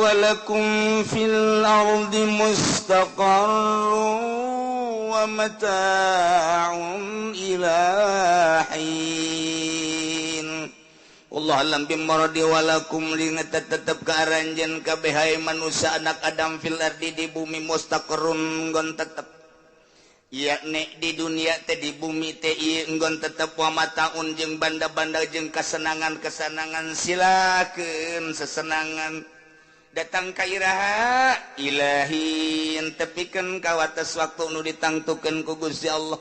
Walakum fil ardi mustaqarrun wa mata'un ila hin. Wallahu a'lam bimuradi. Walakum ling tetep ka aranjeun kabeh, hai manusia anak Adam, fil ardi di bumi, mustaqarrun nggon tetep, yakni di dunia teh, di bumi teh ieu nggon tetep, wa mataun jeung banda-banda jeung kesenangan-kesenangan. Silakeun sesenangan datang ka iraha? Ilahin, tepikeun ka wates waktu nu ditangtukeun ku Gusti Allah.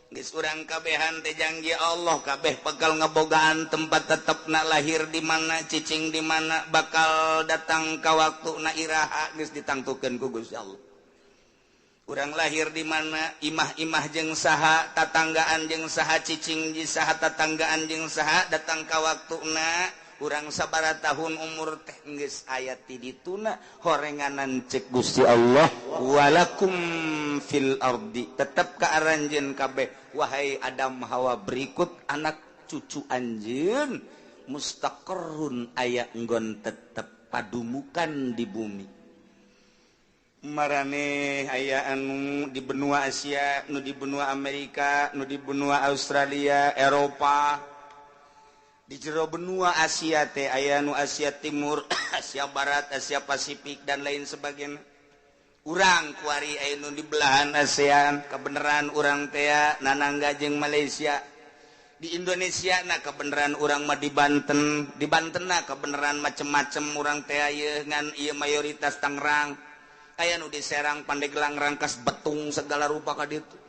Geus urang kabehan teh janji Allah, kabeh bakal ngebogaan tempat tetepna, lahir di mana, cicing di mana, bakal datang ka waktu na iraha, geus ditangtukeun ku Gusti Allah. Urang lahir di mana, imah-imah jeung saha, tatanggaan jeung saha, cicing di saha, tatanggaan jeung saha, datang ka waktuna urang sabara tahun umur teh geus aya ti dituna horenganan. Cek Gusti Allah, walakum fil ardi, tetep ka aranjeun kabeh, wahai Adam, Hawa, berikut anak cucu anjeun, mustaqarrun aya nggon tetep padumukan di bumi. Marane aya anu di benua Asia, nu di benua Amerika, nu di benua Australia, Eropa. Di jero benua Asia teh aya nu Asia Timur, Asia Barat, Asia Pasifik, dan lain sebagainya. Urang kuari aya nu di belahan ASEAN. Kebenaran urang teh nanangga jeung Malaysia. Di Indonesia, nah, kebenaran urang mah di Banten. Di Banten, nah, kebenaran macem-macem urang teh ieu, ngan ieu mayoritas Tangerang. Aya nu di Serang, Pandeglang, Rangkas Betung, segala rupa ka ditu.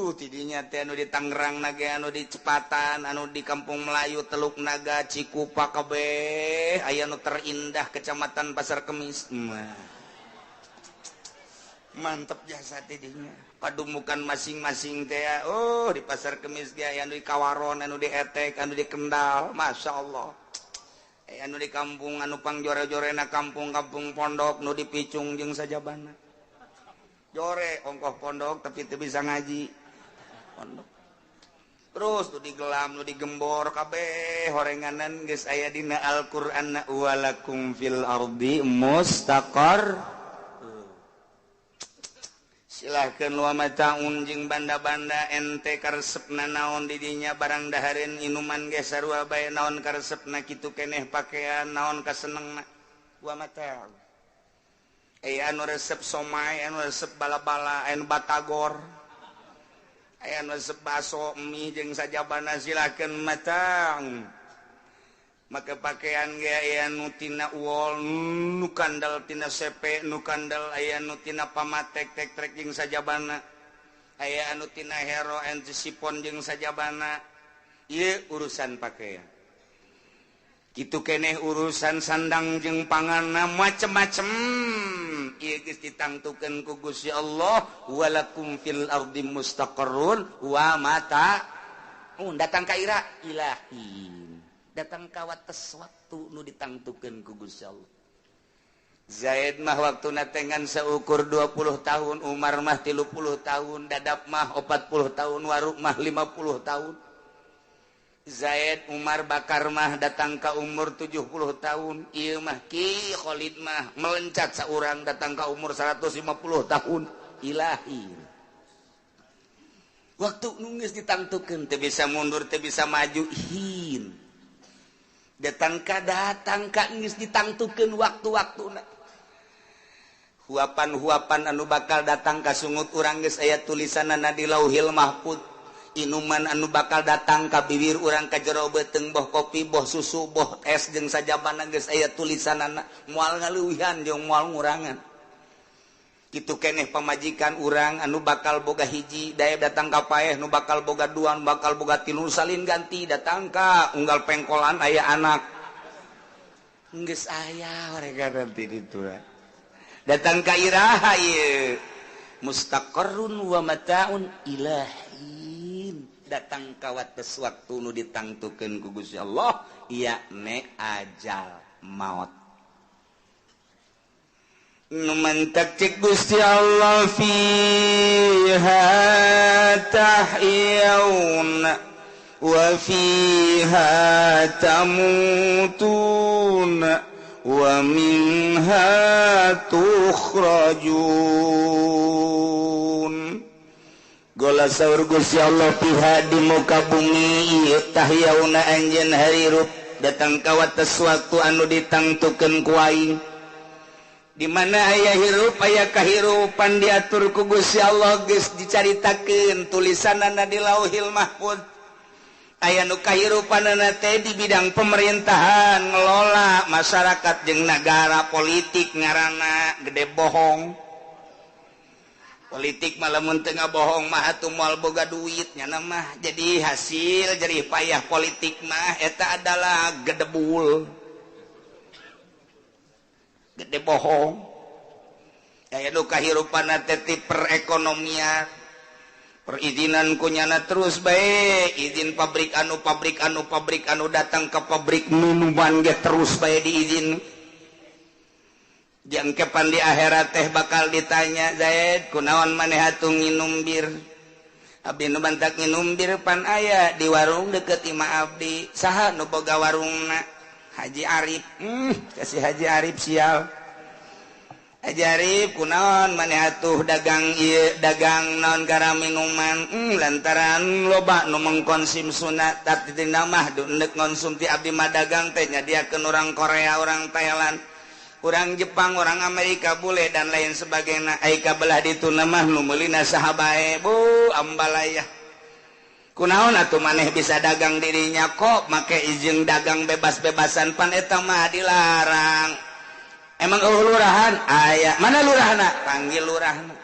Tidinya teh anu di Tangerang na ge, anu di Cepatan, anu di Kampung Melayu, Teluk Naga, Cikupa, kabeh aya nu terindah Kecamatan Pasar Kemis. Mah mantep jasa tidinya padumukan masing-masing teh. Oh, di Pasar Kemis ge aya anu di Kawaron, anu di Etek, anu di Kendal, Masya Allah. Anu di kampung anu pangjore-jorena kampung-kampung pondok, nu di Picung jeung sajabana. Jore ongkoh pondok tapi teu bisa ngaji pondok. Terus nu di Gelam, nu di Gembor, kabeh horenganan geus aya dina Al-Qur'an, walakum fil ardi mustaqar. Silahkan, wa mataun jeung banda-banda ente karesepna naon didinya, barang dahareun, inuman ge sarua bae, naon karesepna kitu keneh, pakaian naon kasenengna, wa mataun. Aya anu resep somai, anu resep bala-bala, anu batagor, aya anu resep baso, mie jeung sajabana, silakeun mataun. Maka pakaian ge aya nu tina wol, nu kandel tina sepe, nu kandel aya nu tina pamatek, tek trek jeung sajabana, aya anu tina hero, anu sipon jeung sajabana. Ieu urusan pakaian. Kitu keneh urusan sandang jeung panganna, macem-macem. Ieu geus ditangtukeun ku Gusti Allah, walakum fil ardi mustaqarrun wa mata datang ka ira ilahi, datang ka wates waktu nu ditangtukeun ku Gusti Allah. Zaid mah waktu natengan seukur 20 tahun, Umar mah 30 tahun, Dadap mah 40 tahun, Waruk mah 50 tahun. Zaid, Umar, Bakar mah datang ke umur 70 tahun. Ieu mah Ki Khalid mah melencat seorang datang ke umur 150 tahun. Ilahi, waktu nu geus ditangtukeun teu bisa mundur, teu bisa maju. Hin datang ka, datang ka geus ditangtukeun waktu-waktu. Huapan-huapan anu bakal datang ka sungut urang geus aya tulisanana di Lauhil Mahfud. Inuman anu bakal datang ka bibir urang, ka jero beuteung, boh kopi, boh susu, boh es jeung sajabana, geus aya tulisanana, moal ngaleuwihan jeung moal ngurangan. Kitu keneh pamajikan urang anu bakal boga hiji daya, datang ka paeh nu bakal boga dua, nu bakal boga tilu, salin ganti, datang ka unggal pengkolan aya anak, geus aya mereka nanti itu. Datang ka iraha ieu? Mustaqarrun wa mataun ilahin, datang ka wates waktu nu ditangtukeun ku Gusti Allah, yakni ajal maut. Nu mantak cek Gusti Allah, fiha tahyauna wa fiha tamutuna. wa minha tukhrajun. Gola saur Gusti Allah piha di muka bumi ieu tahyauna anjeun harirup datang ka wates waktu anu ditangtukeun ku aing. Di mana aya hirup aya kahirupan diatur ku Gusti Allah geus dicaritakeun tulisanana di Lauhil Mahfuz. Aya nu kahirupanana teh di bidang pemerintahan ngelola masyarakat jeung nagara politik ngaranna gede bohong. Politik malah mun teu ngabohong mah atuh moal boga duit nyana mah. Jadi hasil jerih payah politik mah eta adalah gedebul. Gede bohong. Aya nu kahirupanna teh ti perekonomian. Perizinan kunyana terus bae, izin pabrik anu pabrik anu pabrik anu datang ke pabrik minuman ge terus bae diizin. Jangkepan di akhirat teh bakal ditanya, Zaid, kunaon maneh atuh nginum bir? Abdi nu bantak nginum bir pan aya di warung deket imah abdi. Saha nu boga warungna? Haji Arif. Kasih Haji Arif sial. Haji Arif kunaon maneh atuh dagang ieu dagang naon gara minuman lantaran loba nu mengkonsumsuna tapi tina mah deuk ngonsumti abdi mah dagang teh nyadiakeun urang Korea, urang Thailand, urang Jepang, urang Amerika bule dan lain sebagainya. Ai kabelah dituna mah nu meulina saha bae bu ambalayah. Kunaon atuh maneh bisa dagang dirinya kok make izin dagang bebas-bebasan pan eta mah dilarang. Emang eueuh lurahan? Aya. Mana lurahna? Panggil lurahna.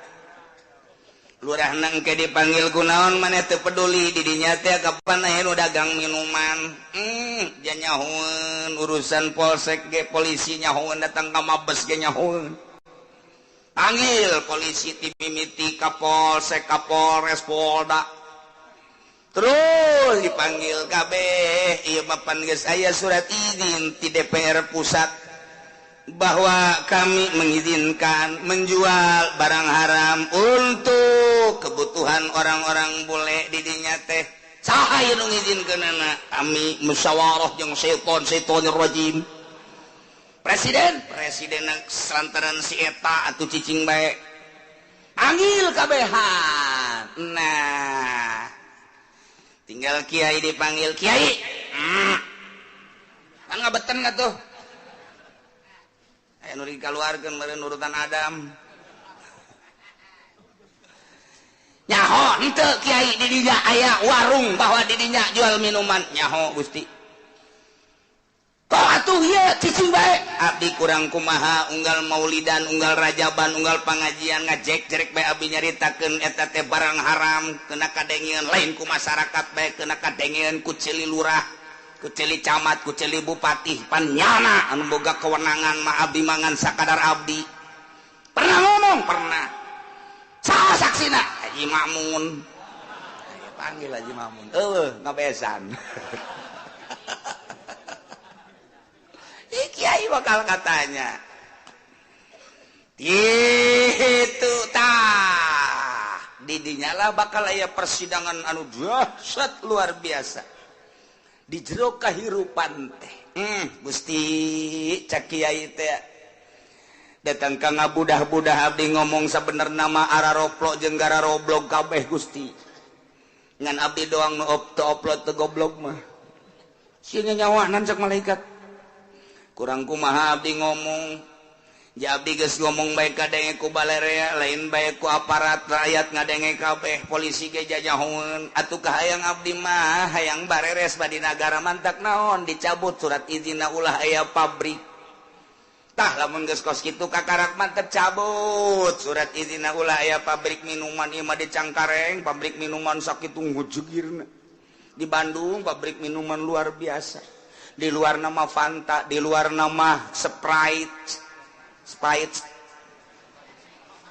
Lurahna engke dipanggil kunaon maneh teu peduli di dinya teh kapan aya nu dagang minuman. Janyahoeun urusan polsek ge polisi nyahoeun datang ka Mabes ge nyahoeun. Panggil polisi ti mimiti ka polsek, ka Polres, Polda. Terus dipanggil kabeh ieu mah pan geus aya surat izin ti DPR pusat bahwa kami mengizinkan menjual barang haram untuk kebutuhan orang-orang bule di dinya teh. Saha ieu nu ngizinkeunana? Kami musyawarah jeung setan setanir rajim. Presiden, presiden lantaran si eta atuh cicing bae. Panggil kabehan. Nah, tinggal kiai dipanggil kiai. Kan ngabeten atuh. Aya nu dikaluarkeun meureun urutan Adam. Nyaho henteu kiai di dinya aya warung bahwa di dinya jual minuman. Nyaho Gusti. Kok atuh ieu cicing bae. Abdi kurang kumaha unggal maulidan, unggal rajaban, unggal pangajian ngajek jerek bae abdi nyaritakeun eta teh barang haram kena kadengeun lain ku masyarakat bae kena kadengeun ku ceuli lurah, ku ceuli camat, ku ceuli bupati, pan nyana anu boga kewenangan mah abdi mangan sakadar abdi. Pernah ngomong? Pernah. Saha saksina? Haji Makmun. Ayo panggil Haji Makmun. Eueuh, ngabesan. Ih, kiai bakal katanya. Itu tah. Didinya lah bakal aya persidangan anu dahsyat luar biasa. Di jero kahirupan teh. Gusti cak kiai teh datang ka ngabudah-budah abdi ngomong sabenerna mah araroplok jeung gararoblog kabeh Gusti. Ngan abdi doang nu teu oplot teu goblok mah. Sieun nyawanan cak malaikat. Kurang kumaha abdi ngomong. Ja abdi geus ngomong bae kadenge ku balerea lain bae ku aparat rakyat ngadenge kabeh polisi ge jajahoeun atuh kahayang abdi mah hayang bareres badi nagara mantak naon dicabut surat izinna ulah aya pabrik. Tah lamun geus kos kitu kakarak mah tercabut surat izinna ulah aya pabrik minuman ieu mah di Cangkareng pabrik minuman sakitu ngujegirna. Di Bandung pabrik minuman luar biasa. Di luar nama Fanta, di luar nama Sprite. Sprite.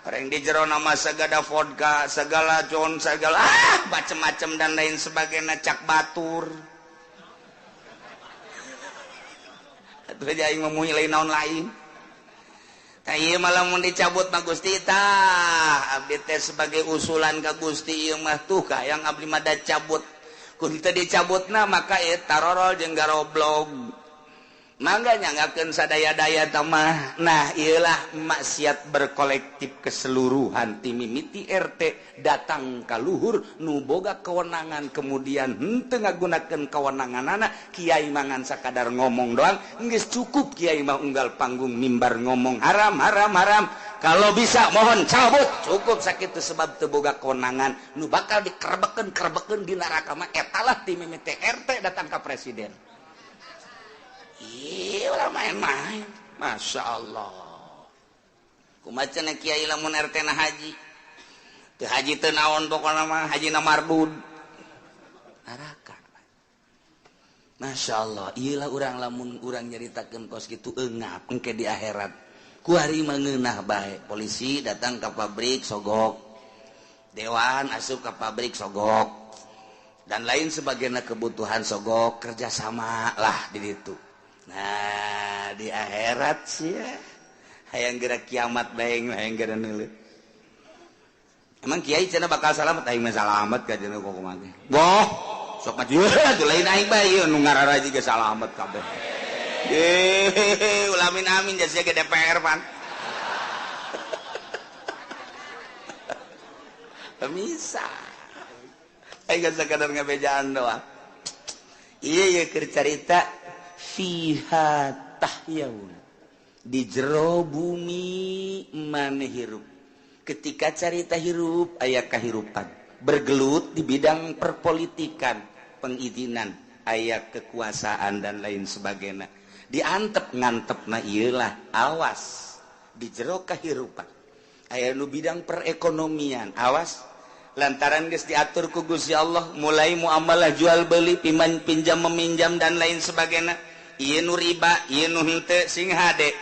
Orang di jero nama segala vodka, segala john, segala macem-macem dan lain sebagainya cak batur. Atuh aja aing memuhi lain naon lain. Tah ieu malah mun dicabut mah Gusti tah abdi teh sebagai usulan ka Gusti ieu mah tuh ka yang abdi mah da cabut. Kun teu dicabutna maka ieu tarorol jeung garoblog. Mangga nyanggakeun sadaya-daya tamah. Nah, iyalah maksiat berkolektif keseluruhan ti mimiti RT datang ka luhur nu boga kewenangan kemudian henteu ngagunakeun kewenanganana. Kiai mangan sakadar ngomong doang geus cukup. Kiai mah unggal panggung mimbar ngomong haram haram haram, kalau bisa mohon cabut, cukup sakitu sebab teu boga kewenangan. Nu bakal dikerebekeun-kerebekeun di neraka mah etalah ti mimiti RT datang ka presiden. Iya, ulah main-main. Masya Allah. Kumaha cenah kiai lamun RT na haji? Teu haji teu naon pokona mah, haji na mardud. Neraka. Masya Allah, iyalah urang lamun urang nyaritakeun kos kitu eungap engke di akhirat. Kuari mah ngeunah bae. Polisi datang ke pabrik sogok. Dewan asup ke pabrik sogok. Dan lain sebagainya kebutuhan sogok kerjasama lah di ditu. Nah di akhirat sih ya, hayang gerak kiamat bae hayang gerak neuleut. Emang kiai cenah bakal salamet, aing mah salamet ka cenah kumaha teh. Boh, sok mah ieu atuh lain aing bae ieu nu ngararaji ge salamet kabeh. Ye, ulamin amin jasa ge DPR pan. Pemisah. Aing sakadar ngabejaan doang. Ieu ye keur carita fiha tahyaun, di jero bumi maneh hirup. Ketika carita hirup aya kahirupan, bergelut di bidang perpolitikan, pengizinan, aya kekuasaan dan lain sebagainya. Diantep ngantepna ieulah, awas di jero kahirupan. Aya nu bidang perekonomian, awas lantaran geus diatur ku Gusti Allah mulai muamalah jual beli, pinjam meminjam dan lain sebagainya. Ieu nu riba, ieu nu henteu, sing hade.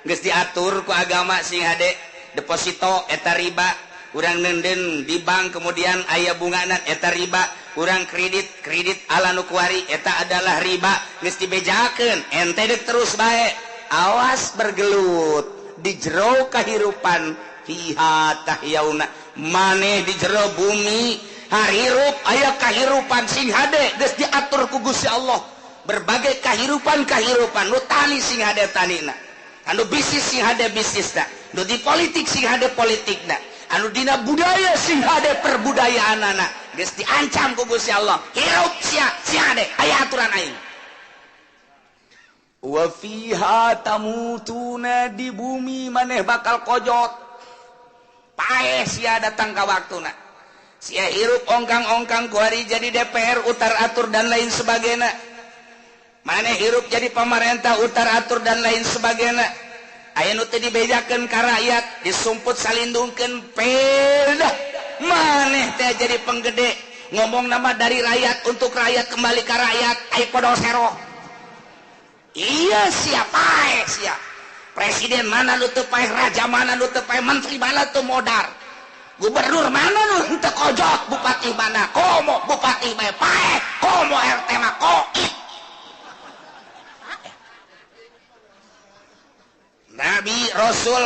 Geus diatur ku agama sing hade. Deposito eta riba, urang nenden di bank kemudian aya bungana eta riba, urang kredit, kredit ala nu kuari eta adalah riba. Geus dibejakeun, ente deuk terus bae. Awas bergelut di jero kahirupan fiha tahyauna. Maneh di jero bumi harirup aya kahirupan sing hade geus diatur ku Gusti Allah. Berbagai kahirupan-kahirupan nu tani sing hade tanina, anu bisnis sing hade bisnisna, nu di politik sing hade politikna, anu dina budaya sing hade perbudayaanana. Geus diancam ku Gusti Allah, hirup sia sing hade aya aturan aing. Wa fiha tamutuna, di bumi maneh bakal kojot. Paeh sia datang ka waktuna. Sia hirup ongkang-ongkang kuari jadi DPR utar atur dan lain sebagainya. Maneh hirup jadi pemerintah utar atur dan lain sebagainya. Aya nu teu dibejakeun ka rakyat, disumput salindungkeun pedah. Maneh teh jadi penggede, ngomong nama dari rakyat untuk rakyat kembali ka rakyat, ai podol seroh. Iya sia paeh sia. Presiden mana nu teu paeh, raja mana nu teu paeh, menteri mana teu modar. Gubernur mana nu teu kojot, bupati mana komo bupati bae paeh, komo RT mah koit. Nabi Rasul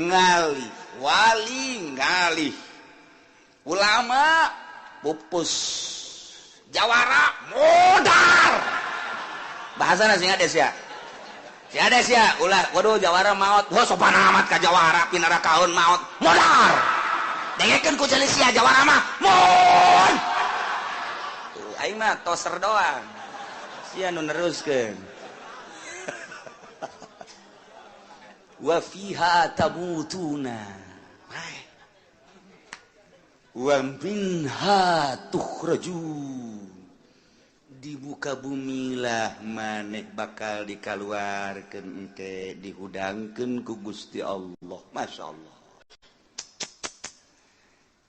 ngalih, wali ngalih, ulama pupus, jawara modar. Bahasana sing ades ya. Sing ades ya, ulah waduh jawara maot. Wah sopan amat ka jawara pinara kaun maot, modar. Dengekeun ku ceuli sia jawara mah mon. Tuh aing mah toser doang. Sia nu neruskeun. Wa fiha tamutuna wa minha tukhrajun, di muka bumilah maneh bakal dikaluarkeun engke dihudangkeun ku Gusti Allah. Masya Allah.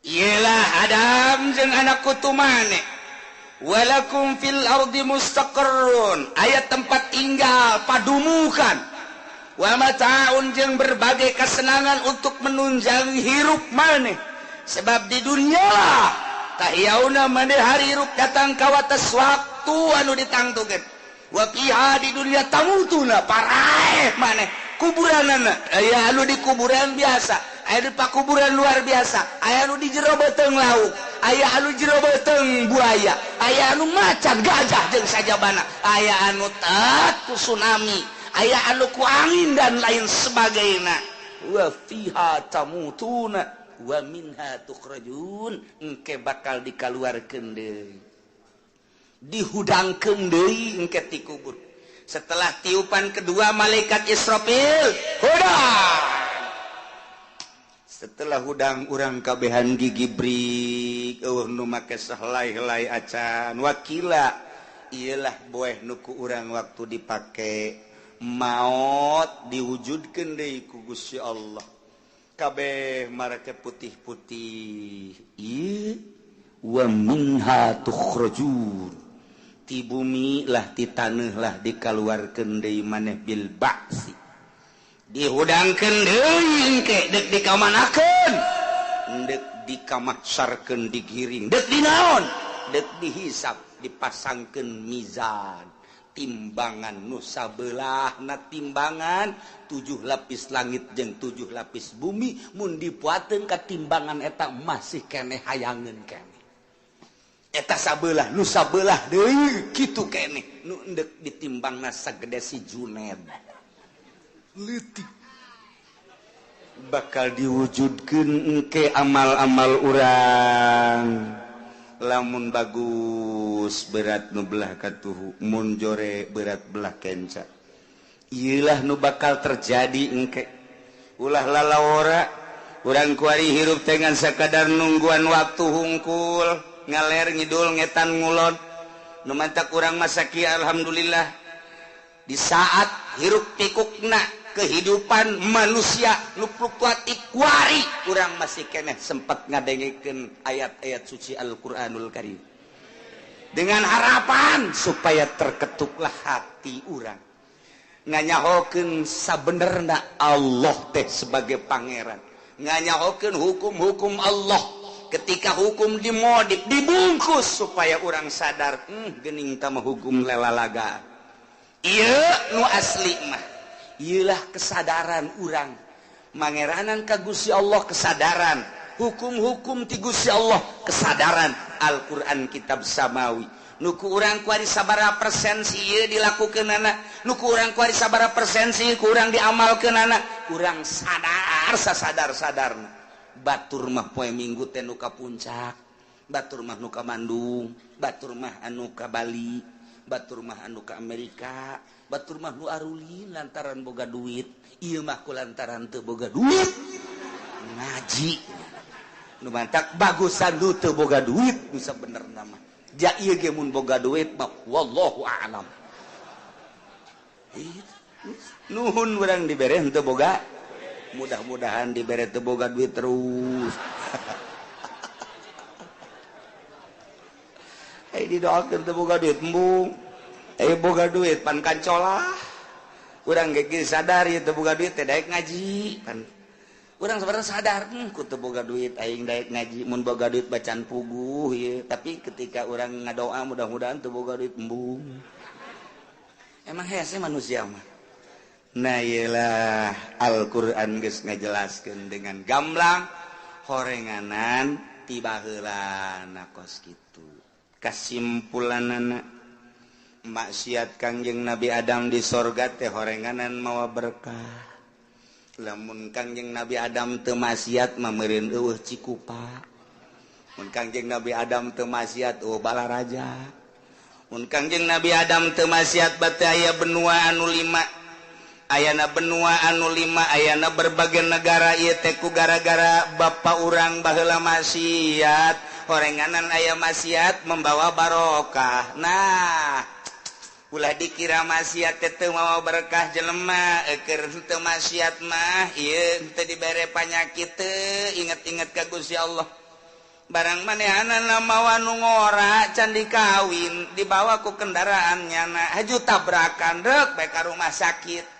Iyalah Adam jeung anak kutu maneh. Walakum fil ardi mustaqarrun, aya tempat tinggal padumukan. Wa mata'un jeung berbagai kesenangan untuk menunjang hirup maneh. Sebab di dunia lah tahyauna maneh hari hirup datang ka wates waktu anu ditangtukeun. Wa fiha di dunia tamutuna paraeh maneh kuburanana aya anu di kuburan biasa, aya di pakuburan luar biasa, aya anu di jero beuteung lauk, aya anu jero beuteung buaya, aya anu macan gajah jeung sajabana, aya anu ku tsunami, aya anu ku angin dan lain sebagainya. Wa fiha tamutuna wa minha tukhrajun, engke bakal dikaluarkeun deui, dihudangkeun deui engke ti kubur. Setelah tiupan kedua malaikat Israfil, hudang. Setelah hudang urang kabehan gigi brik, eueuh nu make sahelai-helai acan. Wakila iyalah boeh nu ku urang waktu dipake maot diwujudkeun deui ku Gusti Allah. Kabeh marake putih-putih. Ieu wa minha tukhrajun. Ti bumi lah ti taneuh lah dikaluarkeun deui maneh bil ba'si. Dihudangkeun deui engke deuk dikamanakeun, deuk dikamahsarkeun digiring, deuk dinaon, deuk dihisab, dipasangkeun mizan, timbangan nu sabelahna timbangan 7 lapis langit jeung 7 lapis bumi, mun dipuateun ka timbangan eta masih keneh hayangeun keneh. Eta sabelah nu sabelah deui kitu keneh nu endek ditimbangna sagede si Juned leutik. Bakal diwujudkeun engke amal-amal urang. Lamun bagus berat nu belah katuhu, mun jore berat belah kenca. Ieulah nu bakal terjadi engke. Ulah lalawora urang kuari hirup teh ngan sakadar nungguan waktu hungkul, ngaler ngidul ngetan ngulon. Nu mantak urang masaki alhamdulillah di saat hiruk pikukna kehidupan manusia nu fluktuatif kuari, urang masih keneh sempat ngadengekeun ayat-ayat suci Al-Qur'anul Karim dengan harapan supaya terketuklah hati urang nganyahokeun sabenerna Allah teh sebagai pangeran, nganyahokeun hukum-hukum Allah. Ketika hukum dimodif, dibungkus supaya orang sadar, gening tama hukum lelalaga. Ieu nu asli mah. Ieulah kesadaran urang. Mangeranan ka Gusti Allah kesadaran, hukum-hukum ti Gusti Allah kesadaran, Al-Qur'an kitab samawi. Nu ku urang kuari sabaraha persen ieu dilakukeunana, nu ku urang kuari sabaraha persen sieun ku urang diamalkeunana, urang sadar sasadar-sadarna. Batur mah poe Minggu teh nu ka Puncak, batur mah nu ka Bandung, batur mah anu ka Bali, batur mah anu ka Amerika, batur mah nu arulin lantaran boga duit, ieu mah ku lantaran teu boga duit ngaji. Nu mantak bagusan nu teu boga duit nu sabenerna mah. Ja ieu ge mun boga duit mah wallahu a'lam. Nuhun urang dibere henteu boga, mudah-mudahan dibere teu boga duit terus. Didoakeun teu boga duit embung, boga duit pan kancolah. Urang ge geus sadar ieu teu boga duit teh daek ngaji pan. Urang sebenarnya sadar, ku teu boga duit aing daek ngaji, mun boga duit bacan puguh ieu. Tapi ketika urang ngadoa mudah-mudahan teu boga duit embung. Emang hese manusia mah. Nah iyalah Al-Qur'an geus ngajelaskeun dengan gamblang horenganan ti baheulana kos kitu. Kasimpulanana maksiat Kangjeng Nabi Adam di sorga teh horenganan mawa berkah. Lamun Kangjeng Nabi Adam teu maksiat mah meureun eueuh Cikupa. Mun Kangjeng Nabi Adam teu maksiat eueuh Balaraja. Mun Kangjeng Nabi Adam teu maksiat bate aya benua anu 5. Ayana benua anu 5, ayana berbagai negara ieu teh ku gara-gara bapa urang baheula maksiat. Horenganan aya maksiat membawa barokah. Nah, ulah dikira maksiat teh teu mawa berkah jelema, keur teu maksiat mah ieu teu dibere panyakit teu inget-inget ka Gusti Allah. Barang manehanana mawa nu ngora can dikawin, dibawa ku kendaraan nyana, haju tabrakan reuk bae ka rumah sakit.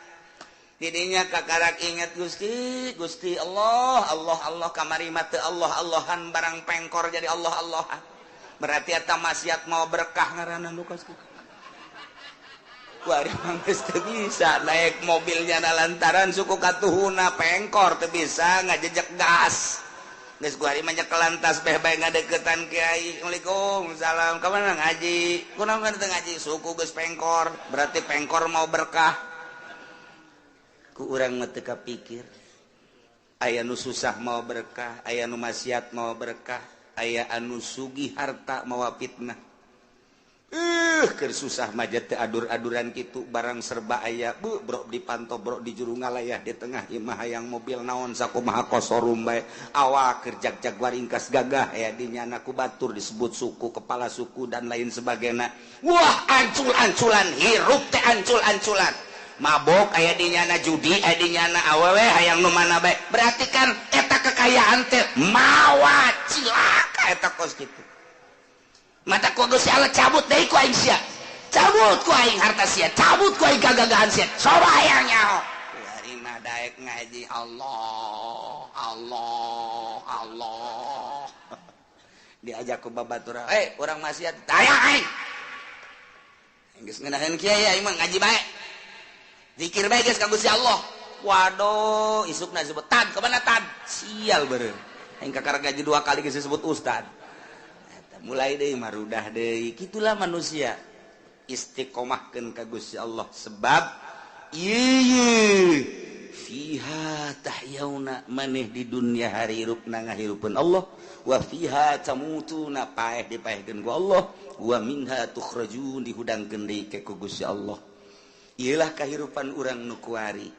Didinya kakarak ingat Gusti, Gusti Allah, Allah, Allah kamari mah teu Allah Allahan barang pengkor jadi Allah Allahan. Berarti eta maksiat mau berkah ngaranna nu kos kitu. Kuari mah geus teu bisa naik mobilnya na lantaran suku katuhuna pengkor teu bisa ngajejek gas. Geus kuari mah nyekelan tasbeh bae ngadeukeutan kiai. Assalamualaikum, salam. Ka mana ngaji? Kunaon teu ngaji? Suku geus pengkor, berarti pengkor mau berkah. Ku urang mah teu kapikir. Aya nu susah mau berkah, aya nu maksiat mau berkah, aya anu sugih harta mawa fitnah. Keur susah mah teu adur-aduran kitu, barang serba aya, bu brok di panto, brok di juru ngalayah di tengah imah, hayang mobil naon sakumaha kosorum bae, awak keur jag-jag waringkas gagah aya di nyana, ku batur disebut suku, kepala suku, dan lain sebagainya. Wah, ancul-anculan hirup teh, ancul-anculan, mabok aya di nyana, judi aya di nyana, awewe hayang nu mana bae. Berarti kan eta kekayaan teh mawa cilaka. Eta kos kitu mata ku Gusti Allah cabut deui ku aing sia, cabut ku aing harta sia, cabut ku aing kagagahan sia. Coba hayang nyaho. Kuari mah daek ngaji, Allah, Allah, Allah. Diajak ku babatur, eh, urang maksiat, taya aing geus ngeunaheun kiai, aing mah ngaji bae, zikir bae geus ka Gusti Allah. Waduh, isukna disebut tad, kemana tad, sial beureum aing kakara gaji dua kali geus disebut ustad. Mulai deui marudah deui. Kitulah manusia, istiqomahkeun ka Gusti Allah, sebab ieu fiha tahyauna, maneh di dunia harirupna ngahirupeun Allah, wa fiha tamutuna, paeh dipaehkeun ku Allah, wa minha tukhrajun, dihudangkeun deui ke ku Gusti Allah. Ieulah kahirupan urang nu kuari.